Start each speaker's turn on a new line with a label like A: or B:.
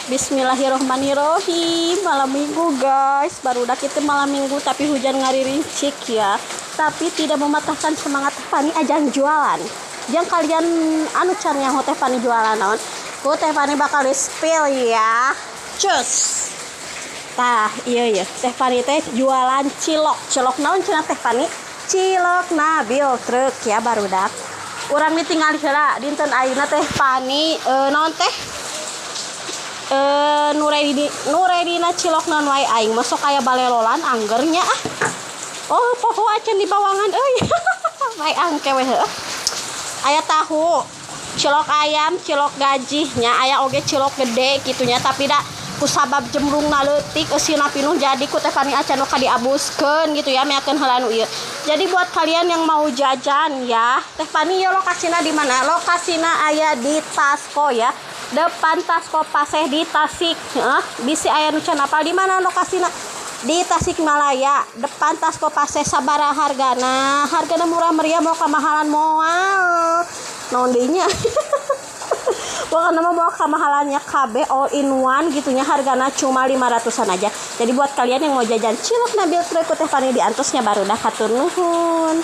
A: Bismillahirrohmanirrohim. Malam Minggu, guys. Baru udah kita malam Minggu, tapi hujan ngarincik ya. Tapi tidak mematahkan semangat Teh Fani ajang jualan. Yang kalian anu can nyaho Teh Fani jualan naon, ku Teh Fani bakal di spill ya. Cus. Tah, iya ya. Teh Fani teh jualan cilok. Cilok naon cenah, Teh Fani? Cilok Nabil truk ya, barudak. Urang ditinggal heula dinten ayeuna Teh Fani naon teh? Nu ready na cilok naon wae, aing mah sok aya balelolan angger nya ah. Oh, poho acan di bawangan euy. Bae angke we heuh. Aya tahu, cilok ayam, cilok gajih nya, aya oge cilok gede gitunya, tapi da kusabab jemrungna leutik, eusina pinuh, jadi ku Teh Fani acan ka diabuskeun gitu ya, meakeun heula nu ieu. Jadi buat kalian yang mau jajan ya, Teh Fani ya, lokasina di mana? Lokasina aya di Tasco ya. Depan Tasco Paseh di Tasik, heeh, bisi aya nu can apal di mana lokasina? Di Tasikmalaya, depan Tasco Paseh. Sabaraha hargana? Hargana murah meriah, moal kamahalan moal. Naon deui nya? Pokoknya mah moal kamahalannya, KB all in one gitunya, hargana cuma 500-an aja. Jadi buat kalian yang mau jajan cilok Nabil Truk, Teh Fani diantos nya, barudak, hatur nuhun.